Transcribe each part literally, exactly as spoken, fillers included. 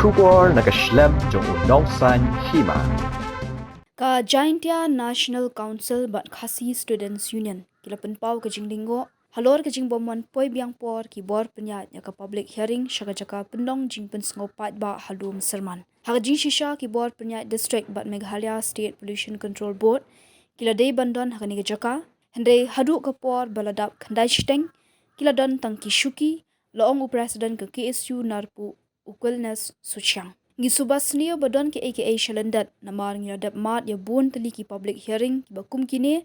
Khubor na ka shlem jong u nongsaiñ hima. Ka Jaintia National Council bad Khasi Students Union ki la pynpaw ka jinglyngngoh halor ka jingbym wan poi biang por ki bor pynïaid ïa ka public hearing sha ka jaka pynlong jingpynsngew paidbah ha Lum Syrman. Ha ka jingshisha ki bor pynïaid district bad Meghalaya State Pollution Control Board ki la dei ban don ha kane ka jaka. Hynrei haduh ka por ba la dap khyndai shiteng ki la don tang ki shuki, la ong u president ka K S U Narpuh u Quilnes Suchiang. Ngi sngewbha sniew ba don kaei kaei sha lyndet namar ngi la dep mad ïa bun tylli ki public hearing kiba kum kine,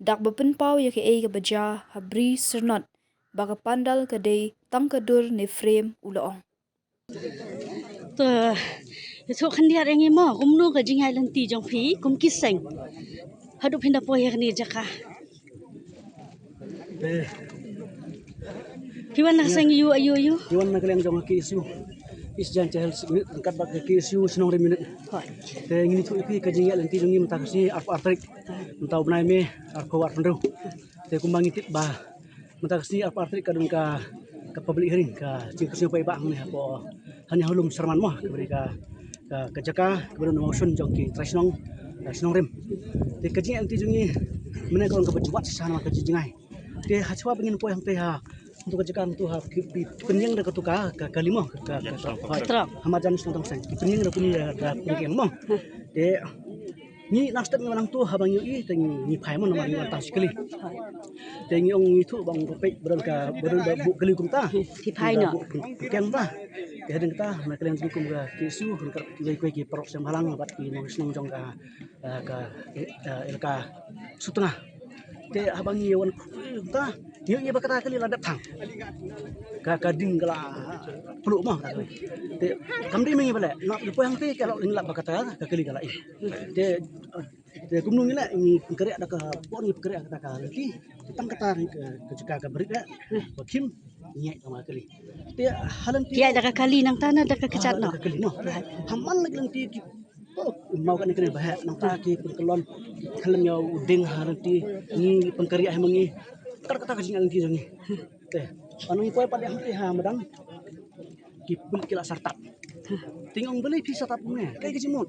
dak ba pynpaw ïa kaei kaba jia ha Bri Syrnot ba ka pandal ka dei tang ka dur ne frame, u la ong. To, ïathuh khyndiat ïa ngi mo, kumno ka jingïaid lynti jong phi kum ki seng haduh phin da poi ha kane ka jaka? Te phi wan na ka seng aiu aiu aiu? Phi wan na ka liang jong ka K S U, East Jaintia Hills Unit, ryngkat bad ka K S U Shnong Rim Unit. Hooid. Te ngin ïathuh ïa phi ka jingïaid lynti jong ngi mynta ka sngi arphew ar tarik, mynta u bnai May, arphew arphew hynriew. Te kumba ngi tip ba mynta ka sngi arphew ar tarik ka don ka, ka public hearing, ka jingpynsngew paidbah hangne hapoh, hangne ha Lum Syrman mo, kaba dei ka, ka, ka jaka kaba don u mawshun jong ki trai shnong, eh, Shnong Rim. Te ka jingïaid lynti jong ngi mynne ka long kaba jwat shisha namar ka jingjngai. Te hashwa ba ngin poi hangtei ha, hangto ka jaka hangto ha, ki, ki pynïeng da kato ka, ka, kali mo, ka, ka, ka, ka, ha marjan Shnong Tongseng. Ki pynïeng da kuni, da, da kuni mo. Te ngi nang step ngi wan hangto, haba ngi ïohi te ngi, ngi phai mo namar ngi wan tang shi kali. Te ngi ong ngi ïathuh ba ong ka peit ba don ka, ba don ba buh kali kumta. Phi phai noh. Buh kali kumta. Te hadien kata na ka liang jong ngi kum ka K S U, ryngkat kiwei kiwei ki paralok seng bhalang bad ki nongshnong jong ka, eh, ka, eh, eh, elaka Sutnga. Te haba ngi wan kumta ngi ïohi ba kata ka kali la dep thang. Ka, ka ding ka la pluh mo kata ka kali. Te kam dei ma ngi ba leh, ngi poi hangtei ka la, ngi lap ba kata ka kali ka la im. Te, eh, te kumno ngi leh, ngi pynkhreh da ka bor, ngi pynkhreh kata ka lynti. Tang kata ka, ka jaka ka brit eh, ba khim ngi ïaid tang ka kali. Te ha lynti ki ïaid da ka kali nangta ne da ka kjat noh? Da ka kali noh. Ha man la ki lynti ki, oh, maw kane kane ba heh, nangta ki pynkyllon, ki khlem ïa u ding ha lynti, ngi pynkhreh ha ma ngi. Kata kata ka jingïaid lynti jong ngi. Te, ano ngi poi pat ïa hangtei ha madan. Ki pul ki la sar tap. Te ngi ong balei phi sar tap kumne? Kaei ka jingmut?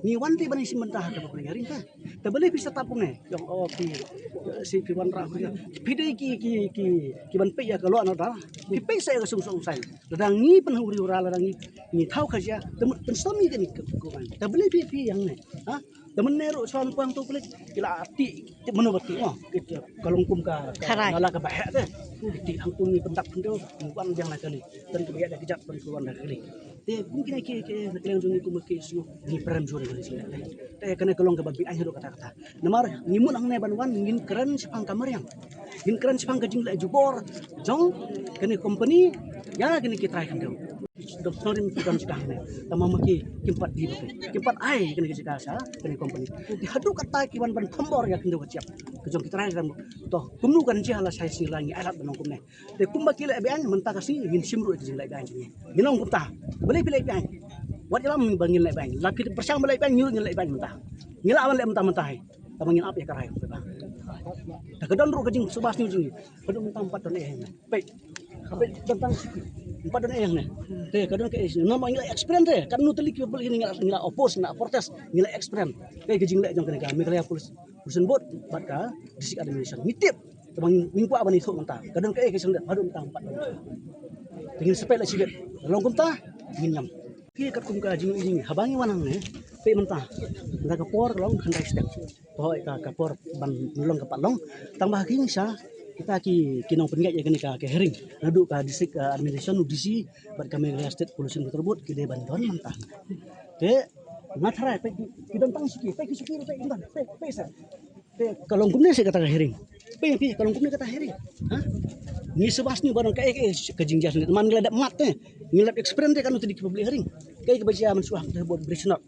Ngi wan te ban ïashim bynta ha kaba phi ïaring te. Te balei phi sar tap kumne? Ngi ong o phi, eh, shi phi wanrah phi. Phi dei ki, ki, ki, ki ban peit ïa ka law and order. Phi peit sa ïa ka sum sum sai. Lada ngi pynhuri hura lada ngi, ngi thaw ka jia. Te mut pynstom ïa kane ka, ka, ka. Te balei phi, phi ïa hangne? Ha? Te mynne ruh shuwa pang tu pulit ki la tih, tih mano ba tih, oh, ki, ka long kum ka, ka nala kaba heh te. Ki tih hangtu ngi pyndap hangtu ngi wan biang na kali. Te ki ïa da ki jat ban ki wan da kali. Te kum kine ki, ki na kaliang jong ngi kum ki issue ngi prem jur ngi shu. Te kane ka long kaba biang haduh katta katta. Namar ngi mut hangne ban wan ngin kren shaphang ka mariang. Ngin kren shaphang ka jingleh jubor jong kane company ïa kine ki trai khyndew. Dom snorim ki don jaka hangne. Tangba ma ki kim pat di ba ki, kim pat ai kane ka jaka sha kane company. Te haduh katta ki wan ban thombor ïa khyndew ka jaka ka jong ki trai khyndew. To kumno kan jia la shai sngi la ngi ai lad ban long kumne. Te kumba ki leh beaiñ mynta ka sngi ngin shim ruh ïa ki jingleh beaiñ jong ngi. Ngin ong kumta balei phi leh beaiñ. Wat ïalam ba ngin leh beaiñ. La phi pyrshang ba leh beaiñ ngi ruh ngin leh beaiñ mynta. Ngi lah ban leh mynta mynta hi. Tangba ngin ap ïa ka rai. Te ka don ruh ka jingsngewbha sniew jong ngi. Ka don mynta ym pat don ei hangne. Peit. Peit don tang ym pat don ei hangne. Te ka don ka ei. Namar ngi la experience te. Katno tylli ki public ngi la, ngi la oppose, ngi la protest, ngi la experience. Te ka jingleh jong kane ka Meghalaya Police, Pollution Board bad ka District Administration. Ngi tip. Te ba ngin kwah ban ïathuh mynta. Ka don kaei ka sngewdep haduh mynta ym pat don. Te ngin sa peit la shibit. Long kumta ngin ngam. Ki katkum ka jingïohi jong ngi haba ngi wan hangne. Peit mynta. Mynta ka por ka long khyndai step. Hooid ka, ka por ban long ka pat long. Tangba ha ki jingshisha kita ki, ki nongpyniaid ïa kane ka, ka hearing. Naduh ka District, uh, Administration, D C bad ka Meghalaya State Pollution Control Board ki dei ban don mynta. Te nga tharai peit ki, ki don tang shuki, peit ki shuki ruh peit ki don, peit, peit sa. Te ka long kumne seh kata ka hearing. Peit peit ka long kumne kata hearing. Ha? Ngi sngewbha sniew ba don kaei kaei ka jingjia sniew. Man ngi la dep mad te. Ngi la dep experience te katno tylli ki public hearing. Kaei kaba jia mynshuwa ha Bri Shnot.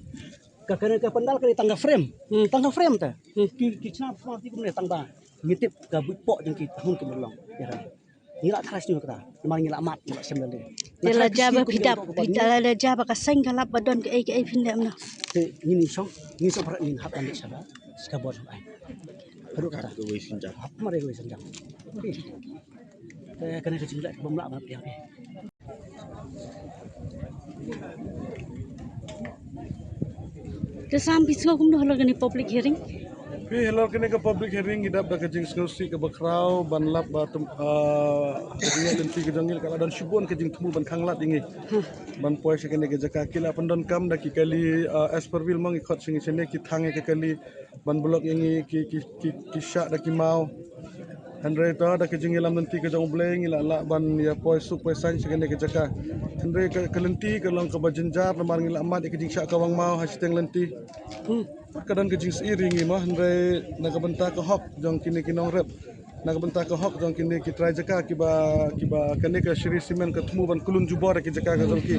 Ka kane ka pandal ka dei tang ka frame. Hmm. Tang ka frame te. Hmm. Ki, ki chna pha ti kumne tangba ngi tip ka buit poh jong ki tahun ki ban long. Ïa ka. Ngi la tharai sniew kata. Namar ngi la mad, ngi la shem lade. Te la jia ba phi dap, te la jia ba ka seng ka lap ba don kaei kaei phin leh kumno? Te ngin ïa shong, ngin shong pyrshah ngin hap ban leit sha ka, sha ka bor sha ka aiñ. Haduh kata. Hap mar ïa kawei sienjam. Te kane ka jingleh bym lah ban pdiang. Te Sam, phi sngew kumno halor kane public hearing? Phi, halor kane ka public hearing ngi dap da ka jingsngewsih kaba khraw ban lap ba tem, ah, ka jingïaid lynti ka jong ngi, ka la don shibun ka jingthmu ban khanglad ïa ngi ban poi sha kane ka jaka. Ki la pyndonkam da ki kali, ah, Asperville mo, ngi khot sha ngi shane, ki thang ïa ka kali ban block ïa ngi, ki ki ki, ki shah da ki maw. Hynrei to da ka jingïalam lynti ka jong U Blei ngi la lah ban ïa poi suk poi saiñ sha kane ka jaka. Hynrei ka, ka lynti ka long kaba jynjar namar ngi la mad ïa ka jingshah kawang maw ha shiteng lynti. Ka don ka jingsngewsih ïa ngi mo, hynrei na ka bynta ka hok jong kine ki nongrep, na ka bynta ka hok jong kine ki trai jaka kiba, kiba kane ka Shree Cement ka thmu ban khlun jubor ïa ki jaka ka jong ki.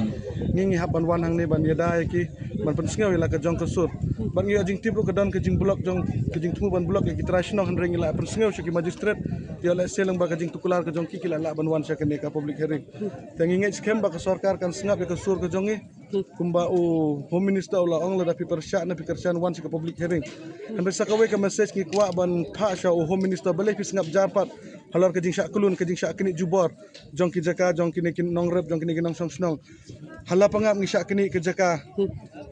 Ngi, ngi hap ban wan hangne ban ïada ïa ki, ban pynsngew ïa la ka jong ka sur. Bad ngi ïoh jingtip ruh ka don ka jingblock jong, ka jingthmu ban block ïa ki trai shnong, hynrei ngi la pynsngew sha ki magistrate, ïoh lehse lyngba ka jingtuklar ka jong ki, ki la lah ban wan sha kane ka public hearing. Te ngi ngeit skhem ba ka sorkar kan sngap ïa ka sur ka jong ngi. Kumba u Home Minister u la ong, lada phi pyrshah ne phi kyrshan wan sha ka public hearing. Hynrei sa kawei ka message ngi kwah ban phah sha u Home Minister, balei phi sngap jar pat halor ka jingshah khlun, ka jingshah knieh jubor jong ki jaka jong kine ki nongrep, jong kine ki nongshong shnong. Ha Lapangap ngi shah knieh ka jaka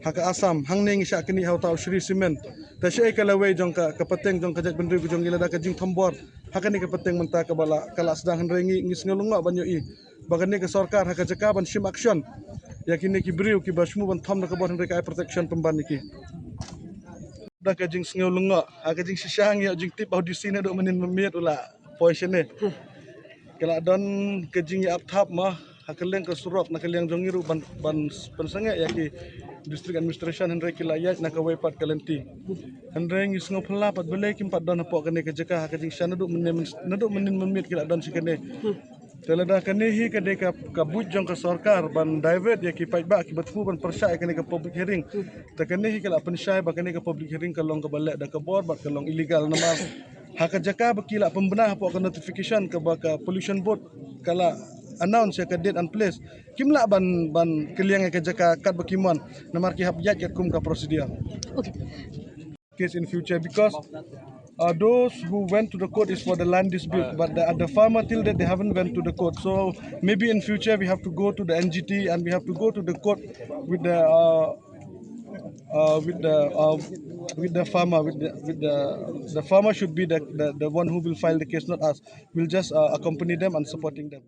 ha ka Assam, hangne ngi shah knieh ha uta u Shree Cement. Te shaei ka lawei jong ka, ka pateng jong ka jaitbynriew ka jong ngi lada ka jingthombor ha kane ka pateng mynta kaba la, ka la sdang, hynrei ngi, ngi sngew lyngngoh ban ïohi ba kane ka sorkar ha ka jaka ban shim action ïa kine ki briew kiba shmu ban thom da ka bor, hynrei ka ai protection pynban ïa ki. Da ka jingsngew lyngngoh, ha ka jingshisha ngi ïoh jingtip ba u D C naduh mynnin mynmiet u la poi shane. Ka la don ka jingïap thap ma ha ka liang ka surok, na ka liang jong ngi ruh ban, ban pynsangeh ïa ki district administration, hynrei ki la ïaid na kawei pat ka lynti. Hynrei ngi sngew phylla pat balei kim pat don hapoh kane ka jaka ha ka jingshisha, naduh mynnin, naduh mynnin mynmiet ki la don sha kane. Te lada kane hi ka dei ka, ka buit jong ka sorkar ban divert ïa ki paidbah kiba thmu ban pyrshah ïa kane ka public hearing. Te kane hi ka la pynshai ba kane ka public hearing ka long kaba leh da ka bor bad ka long illegal namar ha ka jaka ba ki la pynbna hapoh ka notification kaba ka Pollution Board ka la announce ïa ka date and place, kim lah ban, ban kylliang ïa ka jaka katba ki mon namar ki hap ïaid katkum ka procedure. Okay. Case in future because uh, those who went to the court is for the land dispute, but the, the farmer till that they haven't went to the court. So maybe in future we have to go to the N G T and we have to go to the court with the uh, uh, with the uh, with the farmer, with the with the the farmer should be the, the the one who will file the case, not us. We'll just uh, accompany them and supporting them.